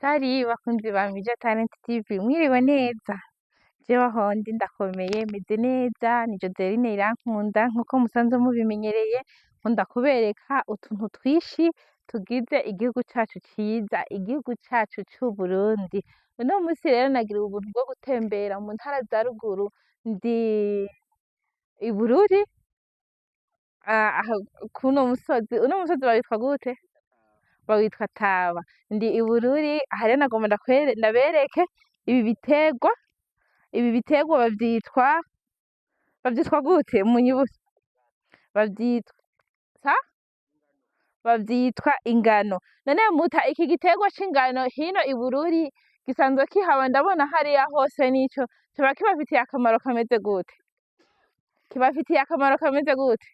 Salut bakunzi ba Mija Talent TV, mwiriwe neza? Jewe aho ndi ndakomeye, meze neza. Ni Joseline Irankunda nkuko musanzwe mubimenyereye. Nkunda kubereka utuntu twinshi tugize igihugu cacu ciza, igihugu cacu c'Uburundi. Uno musi rero nagira ubuntu bwo gutembera mu ntara za ruguru. Ndi i Bururi, aha kuno musozi. Uno musozi bawitwa gute? Bawitwa Taba. Ndi i Bururi, aha rero nagomba ndabereke ibi biterwa. Ibi biterwa bavyitwa gute? Munyibutse. Bavyitwa sa bavyitwa ingano. None muta, iki giterwa c'ingano hino i Bururi gisanzwe kihaba? Ndabona hariya hose. Nico coba kibafitiye akamaro kameze gute? Kibafitiye akamaro kameze gute?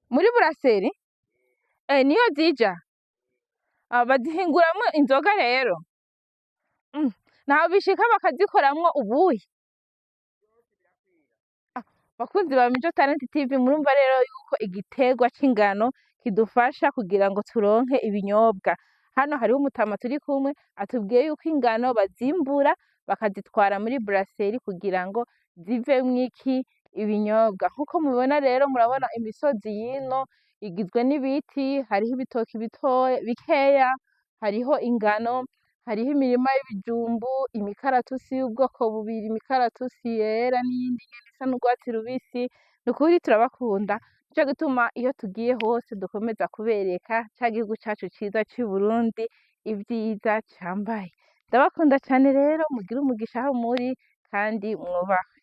Muri brasserie niyo zija? Ah, bazihinguramwo inzoga rero. Naho bishika bakazikoramwo ubuyi? Bakunzi ba Mico Talent TV, murumva rero yuko igiterwa c'ingano kidufasha kugira ngo turonke ibinyobwa. Hano hariho umutama turi kumwe atubwiye yuko ingano bazimbura, bakazitwara muri brasserie kugira ngo zivemwo iki? Ibinyobwa. Nkuko mubibona rero, murabona imisozi y'ino igizwe n'ibiti, hariho ibitoki bitoya bikeya, hariho ingano, hariho imirima y'ibijumbu, imikaratusi y'ubwoko bubiri, imikaratusi yera n'iyindi nyene isa n'urwatsi rubisi. Nukuri turabakunda, nico gituma iyo tugiye hose dukomeza kubereka ca gihugu cacu ciza c'Uburundi, ivyiza cambaye. Ndabakunda cane rero, mugire umugisha aho muri kandi mwubahwe.